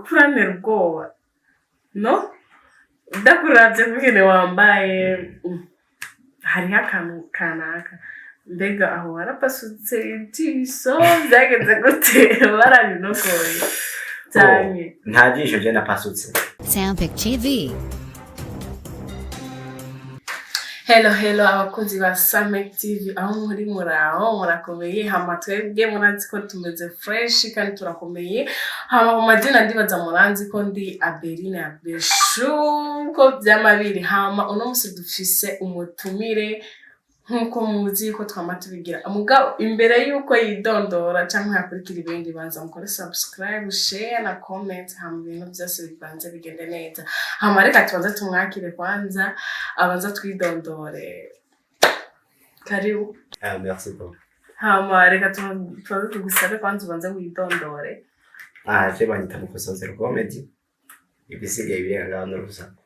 Kurantera ubwoba, no ndakuravye kungene wambaye, hariho akantu kanaka. Mbega aho warapasutse ijisho, vyagenze gute? Barabinogoye canke? Nta jisho je napasutse. Sampic TV. Hello, hello, abakunzi ba Samek TV aho muri, muraho, murakomeye? Hama twebwe murazi ko tumeze fresh kandi turakomeye. Hama mu mazina ndibaza muranzi ko ndi Abeline Abeshu ko vyamabiri. Hama uno musi dufise umutumire nkuko muzi ko twama tubigira. Mugabo imbere yuko yidondora canke hakurikira ibindi, banza mukore subscribe, share na comment, hama ibintu vyose bibanze bigende neza. Hama reka tubanze tumwakire kwanza, abanza twidondore. Karibu. Ah, merci beaucoup. Hama reka tubanze tugusabe kwanza ubanze widondore. Ah, je banyita Mukosozero Comedy, ibisigaye birenga ngaho n'urusaku.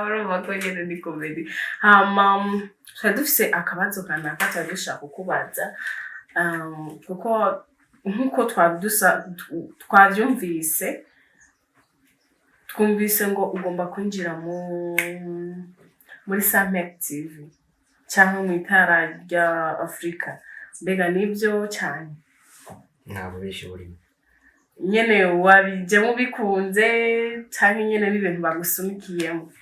Urumva ko nyene ni comedy. Hama twari dufise akabazo kanaka twari dushaka kukubaza, kuko nkuko twavyumvise, twumvise ngo ugomba kwinjira muri Samek TV canke mw'itara rya Afrika. Mbega nivyo cane? Nta bubishi burimo. Nyene wabijemo bikunze canke nyene n'ibintu bagusunikiyemo?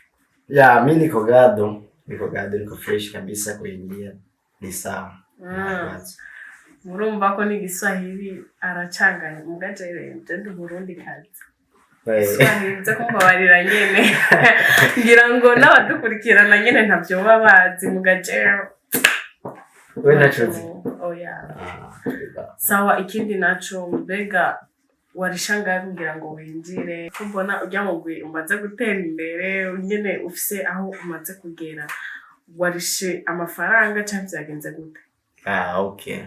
Ya, mi niko gado, niko gado, niko fresh kabisa, kuingia ni sawa, nta kibazo. Murumva ko n'igiswahili aracanganya, muga jewe je ndi Burundi kazi. Swahili nze kumbabarira nyene, ngira ngo n'abadukurikirana nyene ntavyo baba bazi, muga jewe We ntaco uzi? Oya. Ah, Sawa, ikindi naco, mbega warishangaye kugira ngo winjire? Ko mbona urya mugwi umaze gutera imbere nyene, ufise aho umaze kugera, warishe amafaranga canke vyagenze gute? Ah, okay,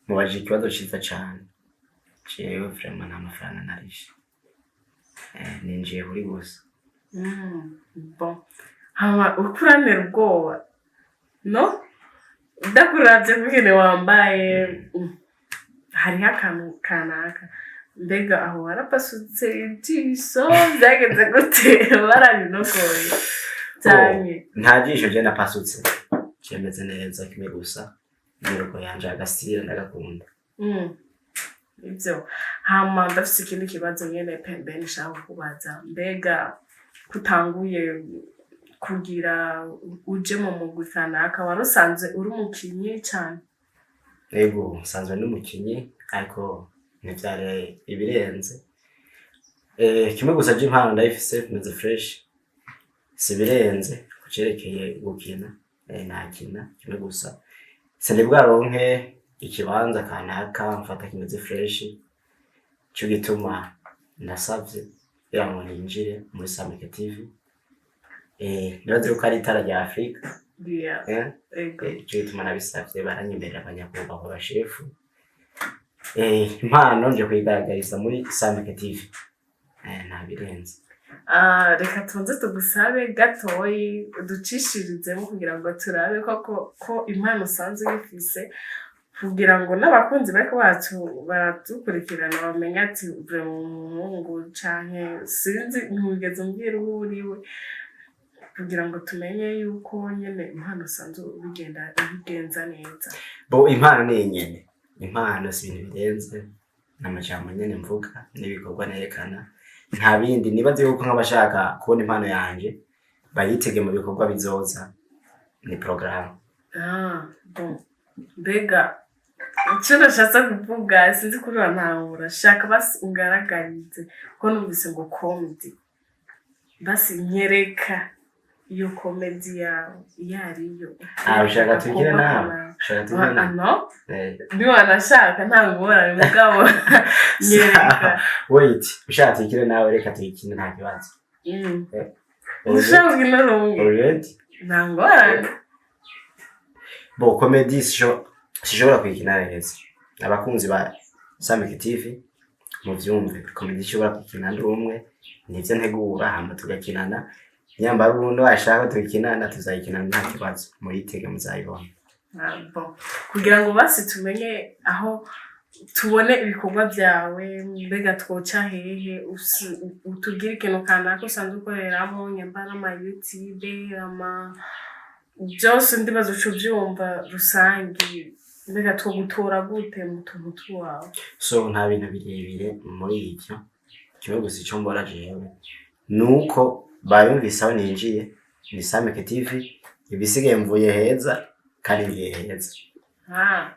mubajije ikibazo ciza cane. Jewe vraiment nta mafaranga narishe. Ninjiye kuri gusa. Bon, hama uriko urantera ubwoba, no ndakuravye kungene wambaye, hariho akantu kanaka. Mbega aho warapasutse ijisho, vyagenze gute? Barabinogoye canke? Nta jisho je napasutse, cemeze neza. Kimwe gusa imiruko yanje agasira ndagakunda. Ivyo. Hama ndafise ikindi kibazo nyene pembeni nshaka kukubaza. Mbega kutanguye kugira uje mu mugwi kanaka, wari usanzwe uri umukinyi cane? Ego, nsanzwe n'umukinyi, ariko ntivyari ibirenze. Kimwe gusa je impano ndayifise, meze fresh, si ibirenze kucerekeye gukina. Nakina, kimwe gusa sindibwaronke ikibanza kanaka mfata kimeze fresh. Ico gituma nasavye kugira ngo ninjire muri Sameke TV. Nibaze yuko ari itara rya Afrika. Yeah. Ego. Ico gituma nabisavye, baranyemerera abanyakubahwa bashefu. Impano nje kuyigaragariza muri Sameke TV. Nta birenze. Ah, reka tubanze tugusabe gatoyi uducishirizemo kugira ngo turabe koko ko impano usanzwe uyifise, kugira ngo n'abakunzi bariko bacu baradukurikirana bamenye ati vraiment umuhungu canke sinzi, ntiwigeze umbwira uwo uriwe, kugira ngo tumenye yuko nyene impano usanzwe ubigenda ubigenza neza. Bo, impano ni nyene, impano si ibintu birenze, n'amajambo nyene mvuga n'ibikorwa nerekana, nta bindi. Nibaze yuko nk'abashaka kubona impano yanje bayitege mu bikorwa bizoza, ni porogaramu. Ah, bon. Mbega icyo nashatse kuvuga, sinzi ko urantahura. Shaka basi ungaragarize ko numvise ngo comedy, basi nyereka iyo comedy yawe iyo ariyo. Ah, ushaka tugire nawe, ushaka tugire Ah, nawe? No, niwanashaka nta ngorane, mugabo nyereka. Wait, ushaka tuyikine nawe, reka tuyikine, nta kibazo. Ushaka gukina rumwe? Already. Nta ngorane. Bo, comedy sishobora kuyikina neza. Abakunzi ba Samik TV muvyumve, comedy ishobora kuyikina ndi umwe, nivyo ntegura hama tugakinana. Nyambara ubundi washaka tuyikinana, tuzayikinana, nta kibazo, muyitege muzayibona. Ah, bon. Kugira ngo basi tumenye aho. Tubone ibikorwa byawe. Mbega twoca hehe? Utubwire ikintu kanaka usanzwe ukoreramo, nyamba n'ama YouTube, ama byose, ndibaza uca ubyumva rusangi. Mbega twogutora gute mu tuntu twawe? So nta bintu birebire muri ivyo. Kimwe gusa ico mbona jewe nuko bayumvise aho ninjiye ni Sameke TV. Ibisigaye mvuye heza kandi ngiye heza. Ah,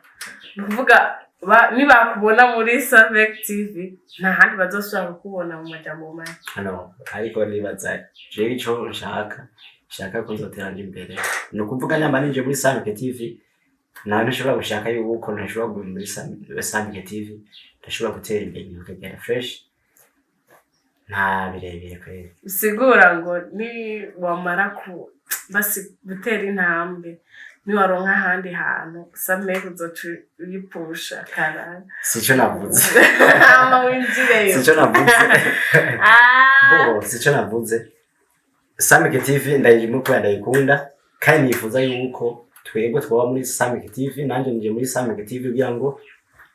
ni ukuvuga nibakubona muri Samek TV, nta handi bazosubira kukubona, mu majambo make. Hano ariko nibaza jewe ico nshaka ko nzotera nja imbere, ni ukuvuga nyamba ninjiye muri Sameke TV, nta ntashobora gushaka yuko ntashobora kuguma muri Sameke TV, ndashobora gutera imbere, ibintu bikagenda fresh, nta birebire kweri. Bisigura ngo ni wamara ku basi gutera intambwe, niwaronka ahandi hantu, Samek uzoca uyipusha karara. Sico navuze. Hama winjireyo. Sico navuze. Ah. Bo sico navuze. Sameke TV ndayirimo kubera ndayikunda, kandi nifuza yuko twebwe twaba muri Sameke TV. Nanje nje muri Sameke TV kugira ngo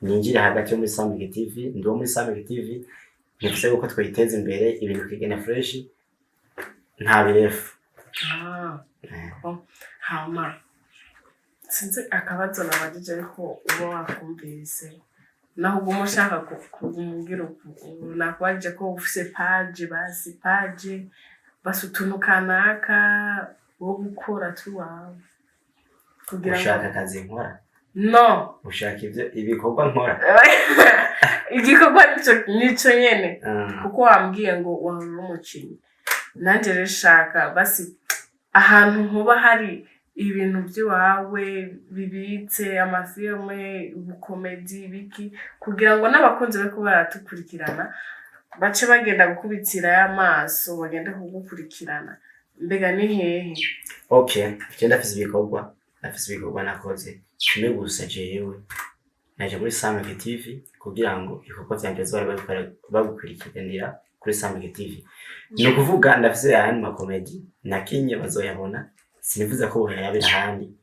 ninjire hagati yo muri Sameke TV, ndi uwo muri Sameke TV. Nifuza yuko twiteza imbere, ibintu bikagenda fresh, nta birefu. Ah. Bon, hama sinzi akabazo nabajije, ariko uba wakumvise naho uguma ushaka kumbwira uku. Nakubajije ko ufise page, basi page, basi utuntu kanaka wo gukora tuwawe kugira ngo Ushaka akazi nkora? No. Ushaka ivyo ibikorwa nkora? Igikorwa nico nyene. Ah. Kuko wambwiye ngo wahora uri umukinyi, nanjye rero shaka basi ahantu hoba hari ibintu by'iwawe bibitse, amafilme, ubukomedi, biki, kugira ngo n'abakunzi bariko baratukurikirana bace bagenda gukubitirayo amaso, bagende kugukurikirana. Mbega ni hehe? Okay, je ndafise ibikorwa nakoze. Kimwe gusa, jewe naje muri Sameke TV kugira ngo ibikorwa vyanje bazobe babikurikiranira kuri Sameke TV. Ni ukuvuga ndafise ayandi makomedi nakinye, bazoyabona. Sinifuza ko boyarabira ahandi.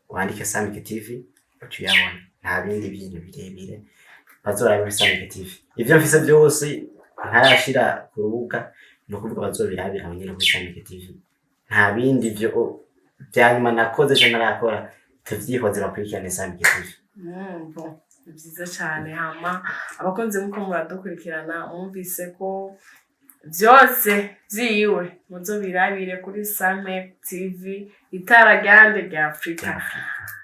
Wandike Sameke TV uca uyabona. Nta bindi bintu birebire, bazoraba muri Sameke TV. Ivyo mfise vyose ntarashira ku rubuga, ni ukuvuga bazobirabira aho nyene kuri Sameke TV. Nta bindi vyo vya nyuma nakoze ejo ntarakora, tuvyihoze, bakurikirane Sameke TV. Bon, ni vyiza cane. Hama abakunzi, muko muradukurikirana, mwumvise ko vyose vyiwe muzobirabire kuri Same TV, itara ryande rya Afrika.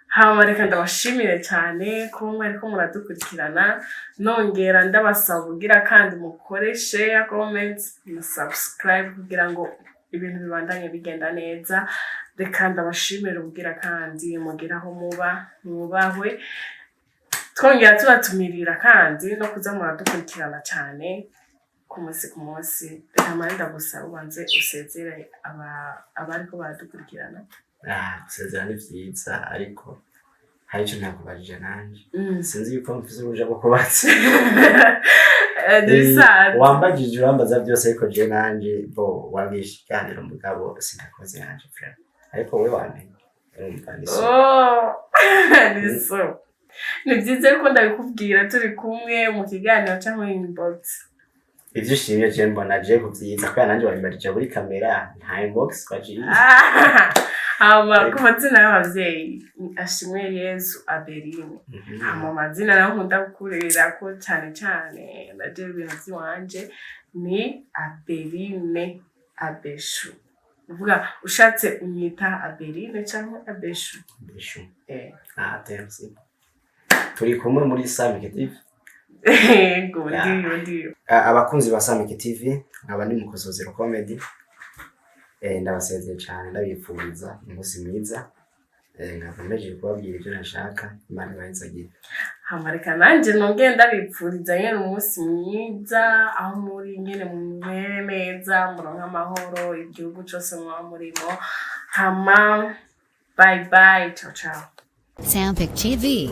Hama reka ndabashimire cyane kuba mwariko muradukurikirana, nongera ndabasaba kugira kandi mukore share, comment na subscribe kugira ngo ibintu bibandanye bigenda neza. Reka ndabashimire kugira kandi mugire aho muba mwubahwe, twongera tubatumirira kandi no kuza muradukurikirana cyane ku munsi ku munsi. Reka mare ndagusaba ubanze usezere abariko baradukurikirana. Ah, gusezera ni vyiza, ariko hari ico ntakubajije nanje. Sinzi yuko mfise uruja rwo kubaza. Nibisanzwe. Wambajije, urambaza byose, ariko je nanje bo wabwishe ikiganiro, mugabo sinakoze nanje frère, ariko we wamenye, urumva ni so. Oh, ni so ni byiza yuko ndabikubwira turi kumwe mu kiganiro cyangwa inbox. Ivyo ushimye, je mbona je kuvyiza, kubera nanje wabimbarije kuri kamera, nta inbox twaciye. Ah, hama ku mazina y'abavyeyi ni Ashimwe Yezu Abeline. Hama amazina nayo nkunda gukurira ko cyane cyane naje ibintu vy'iwanje ni Abeline Abeshu. Uvuga ushatse unyita Abeline canke Abeshu. Beshu. Eh. Ah, thanks. Turi kumwe muri Samike TV. Yego, ndiyo ndiyo. Ah, abakunzi ba Samike TV, nkaba ndi Mukozozero Comedy. Ndabasezeye cyane, ndabifuriza umunsi mwiza. Nkaba mpejeje kubabwira ibyo nashaka. Imana ibahezagire. Hama reka nanje nongere ndabipfuriza nyene umunsi mwiza aho muri nyene, mumere neza, muronke amahoro igihugu cose mwaba murimo. Hama bye bye, ciao ciao. Sampic TV.